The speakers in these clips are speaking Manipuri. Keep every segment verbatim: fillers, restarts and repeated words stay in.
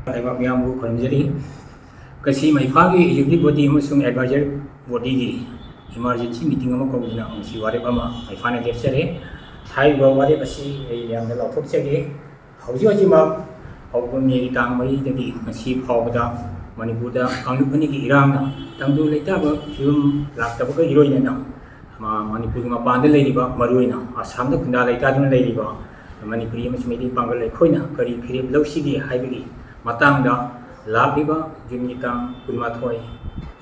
ꯂꯩꯕꯥꯛ ꯃꯤꯌꯥꯝꯕꯨ ꯈꯨꯔꯨꯝꯖꯔꯤ꯫ ꯉꯁꯤ ꯃꯩꯐꯥꯒꯤ executive body ꯑꯃꯁꯨꯡ advisory bodyꯒꯤ emergency meeting ꯑꯃ ꯀꯧꯗꯨꯅ ꯉꯁꯤ ꯋꯥꯔꯦꯞ ꯑꯃ ꯃꯩꯐꯥꯅ ꯂꯦꯞꯆꯔꯦ꯫ ꯍꯥꯏꯔꯤꯕ ꯋꯥꯔꯦꯞ ꯑꯁꯤ ꯑꯩ ꯃꯌꯥꯝꯗ ꯂꯥꯎꯊꯣꯛꯆꯒꯦ꯫ ꯍꯧꯖꯤꯛ ꯍꯧꯖꯤꯛꯃꯛ ꯍꯧꯕ ꯃꯦꯒꯤ ꯇꯥꯡ ꯃꯔꯤꯗꯒꯤ ꯉꯁꯤ ꯐꯥꯎꯕꯗ ꯃꯅꯤꯄꯨꯔꯗ ꯀꯥꯡꯂꯨꯞ ꯑꯅꯤꯒꯤ ꯏꯔꯥꯡꯅ ꯇꯪꯗꯨ ꯂꯩꯇꯥꯕ ꯐꯤꯕꯝ ꯂꯥꯛꯇꯕꯒ ꯏꯔꯣꯏꯅꯅ ꯃ-, ꯃꯅꯤꯄꯨꯔꯒꯤ ꯃꯄꯥꯟꯗ ꯂꯩꯔꯤꯕ, ꯃꯔꯨꯑꯣꯏꯅ ꯑꯁꯥꯝꯗ ꯈꯨꯟꯗꯥ ꯂꯩꯇꯥꯗꯨꯅ ꯂꯩꯔꯤꯕ ꯃꯅꯤꯄꯨꯔꯤ ꯑꯃꯁꯨꯡ ꯃꯩꯇꯩ ꯄꯥꯡꯒꯜ ꯑꯩꯈꯣꯏꯅ ꯀꯔꯤ ꯐꯤꯔꯦꯞ ꯂꯧꯁꯤꯒꯦ ꯍꯥꯏꯕꯒꯤ ꯃꯇꯥꯡꯗ ꯂꯥꯛꯂꯤꯕ ꯖꯨꯟꯒꯤ ꯇꯥꯡ ꯀꯨꯟꯃꯥꯊꯣꯏ,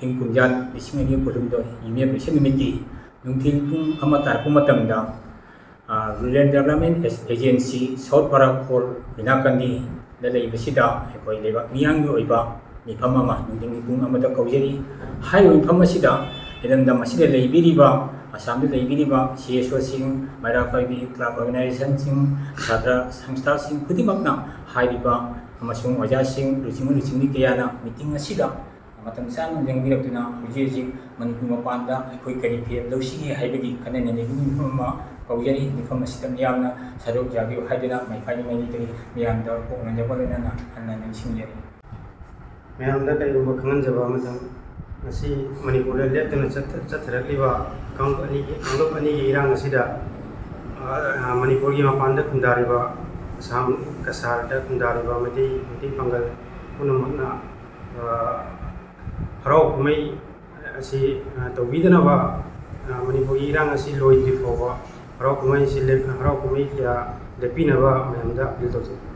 ꯏꯪ ꯀꯨꯝꯖꯥ ꯂꯤꯁꯤꯡ ꯑꯅꯤ ꯀꯨꯟꯍꯨꯝꯗꯣꯏ, ꯌꯨꯝꯌꯥꯝꯕ ꯅꯨꯃꯤꯠꯀꯤ ꯅꯨꯡꯊꯤꯜ ꯄꯨꯡ ꯑꯃ ꯇꯥꯔꯛꯄ ꯃꯇꯝꯗ, ꯑ, Rural Development Agency, South Barak Hall, ꯃꯤꯅꯥꯀꯟꯗꯤꯗ ꯂꯩꯕꯁꯤꯗ ꯑꯩꯈꯣꯏ ꯂꯩꯕꯥꯛ ꯃꯤꯌꯥꯝꯒꯤ ꯑꯣꯏꯕ ꯃꯤꯐꯝ ꯑꯃ ꯅꯨꯡꯊꯤꯜꯒꯤ ꯄꯨꯡ ꯑꯃꯗ ꯀꯧꯖꯔꯤ꯫ ꯍꯥꯏꯔꯤꯕ ꯃꯤꯐꯝ ꯑꯁꯤꯗ ꯏꯔꯝꯗꯝ ꯑꯁꯤꯗ ꯂꯩꯕꯤꯔꯤꯕ, ꯑꯁꯥꯝꯗ ꯂꯩꯕꯤꯔꯤꯕ CSOꯁꯤꯡ, ꯃꯩꯔꯥ ꯄꯥꯏꯕꯤ, club organizationꯁꯤꯡ, ꯁꯥꯇ꯭ꯔ ꯁꯪꯁꯊꯥꯁꯤꯡ ꯈꯨꯗꯤꯡꯃꯛꯅ ꯍꯥꯏꯔꯤꯕ ꯑꯃꯁꯨꯡ ꯑꯣꯖꯥꯁꯤꯡ, ꯂꯨꯆꯤꯡꯕ ꯂꯨꯆꯤꯡꯕꯤ ꯀꯌꯥꯅ meeting ꯑꯁꯤꯗ ꯃꯇꯝ ꯆꯥꯅ ꯂꯦꯡꯕꯤꯔꯛꯇꯨꯅ ꯍꯧꯖꯤꯛ ꯍꯧꯖꯤꯛ ꯃꯅꯤꯄꯨꯔ ꯃꯄꯥꯟꯗ ꯑꯩꯈꯣꯏ ꯀꯔꯤ ꯐꯤꯔꯦꯞ ꯂꯧꯁꯤꯒꯦ ꯍꯥꯏꯕꯒꯤ ꯈꯟꯅ ꯅꯩꯅꯕꯒꯤ ꯃꯤꯐꯝ ꯑꯃ ꯀꯧꯖꯔꯤ꯫ ꯃꯤꯐꯝ ꯑꯁꯤꯗ ꯃꯤꯌꯥꯝꯅ ꯁꯔꯨꯛ ꯌꯥꯕꯤꯌꯨ ꯍꯥꯏꯗꯨꯅ ꯃꯩꯐꯥꯒꯤ ꯃꯥꯏꯀꯩꯗꯒꯤ ꯃꯤꯌꯥꯝꯗ ꯀꯣꯛꯅꯖꯕ ꯂꯣꯏꯅꯅ ꯍꯟꯅ ꯅꯤꯡꯁꯤꯡꯖꯔꯤ꯫ ꯃꯌꯥꯝꯗ ꯀꯔꯤꯒꯨꯝꯕ ꯈꯪꯍꯟꯖꯕ ꯑꯃꯇꯪ, ꯉꯁꯤ ꯃꯅꯤꯄꯨꯔꯗ ꯂꯦꯞꯇꯅ ꯆꯠꯊ-, ꯆꯠꯊꯔꯛꯂꯤꯕ ꯀꯥꯡꯂꯨꯞ ꯑꯅꯤꯒꯤ, ꯀꯥꯡꯂꯨꯞ ꯑꯅꯤꯒꯤ ꯏꯔꯥꯡ ꯑꯁꯤꯗ, ꯑ, ꯃꯅꯤꯄꯨꯔꯒꯤ ꯃꯄꯥꯟꯗ ꯈꯨꯟꯗꯥꯔꯤꯕ, ꯑꯁꯥꯝ ꯀꯁꯥꯔꯗ ꯈꯨꯟꯗꯥꯔꯤꯕ ꯃꯩꯇꯩ, ꯃꯩꯇꯩ ꯄꯥꯡꯒꯜ ꯄꯨꯝꯅꯃꯛꯅ, ꯑ, ꯍꯔꯥꯎ ꯀꯨꯝꯍꯩ ꯑꯁꯤ, ꯑ, ꯇꯧꯕꯤꯗꯅꯕ, ꯑ, ꯃꯅꯤꯄꯨꯔꯒꯤ ꯏꯔꯥꯡ ꯑꯁꯤ ꯂꯣꯏꯗ꯭ꯔꯤ ꯐꯥꯎꯕ ꯍꯔꯥꯎ ꯀꯨꯝꯍꯩ ꯑꯁꯤ ꯂꯦꯞ-, ꯍꯔꯥꯎ ꯀꯨꯝꯍꯩ ꯀꯌꯥ ꯂꯦꯞꯄꯤꯅꯕ ꯃꯌꯥꯝꯗ appeal ꯇꯧꯖꯩ꯫